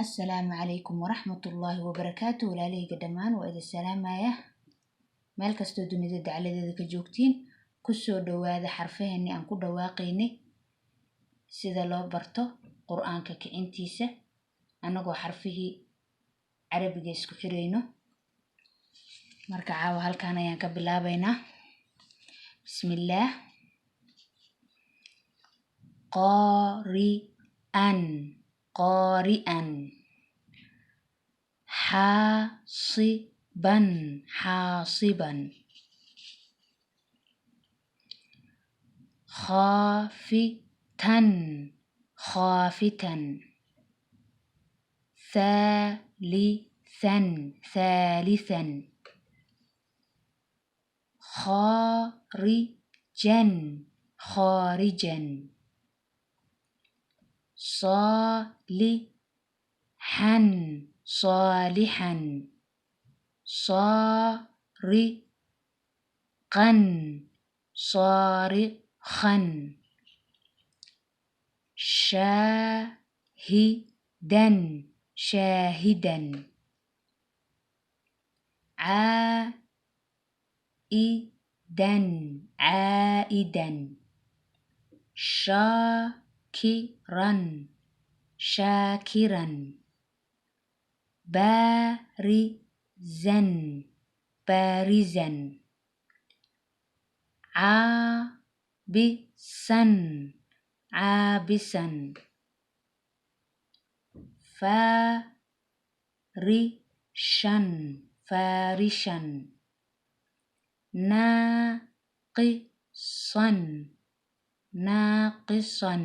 Assalaamu calaykum waraxmatullaahi wabarakaatu. Walaalahayga dhammaan waa idin salaamaya meel kastoo dunida dacaladeeda ka joogtiin. Kusoo dhawaada xarfaheennii aan ku dhawaaqaynay sida loo barto Qur-aanka kicintiisa, annagoo xarfihii Carabiga isku xirayno. Marka caawa halkaan ayaan ka bilaabaynaa. Bismillaah. Qaari'an, qaari'an. Xaasiban, xaasiban. Khaafitan, khaafitan. Thaalithan, thaalithan. Khaarijan, khaarijan. Saalixan, saalixan. Saariqan, saarikhan. Shaahidan, shaahidan. Caa'idan, caa'idan. Shaakiran, shaakiran. Baarizan, baarizan. Caabisan, caabisan. Faarishan, faarishan. Naaqisan, naaqisan.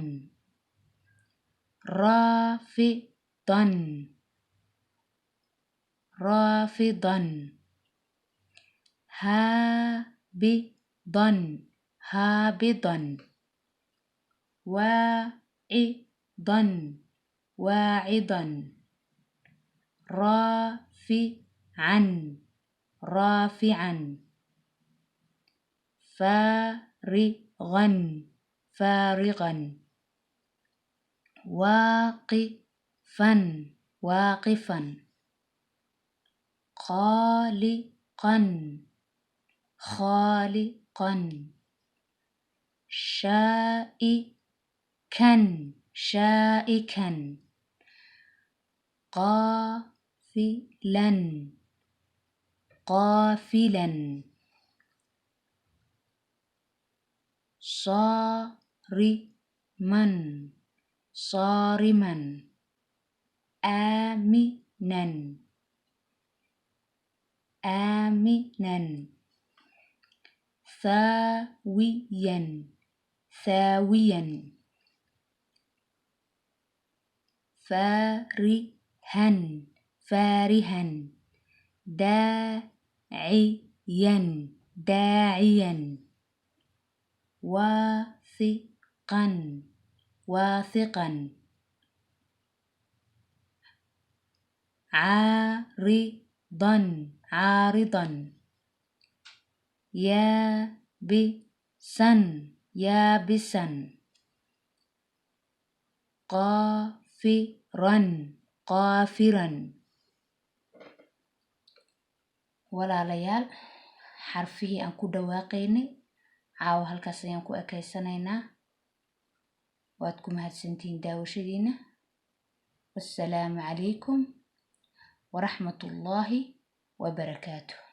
Raafidan, raafidan. Haabidan, haabidan. Waacidan, waacidan. Raafican, raafican. Faarigan, faarigan. Waaqifan, waaqifan. Khaaliqan, khaaliqan. Shaa'ikan, shaa'ikan. Qaafilan, qaafilan. Saariman, saariman. Aaminan, aaminan. Thaawiyan, thaawiyan. Faarihan, faarihan. Daaciyan, daaciyan. Waathiqan, waathiqan. Caaridan, caaridan. Yaabisan, yaabisan. Qaafiran, qaafiran. Walaalayaal, xarfihii aan ku dhawaaqaynay caawa halkaas ayaan ku ekaysanaynaa. Waad ku mahadsantihiin daawashadiina. Wassalaamu calaykum waraxmatullaahi wabarakaatuh.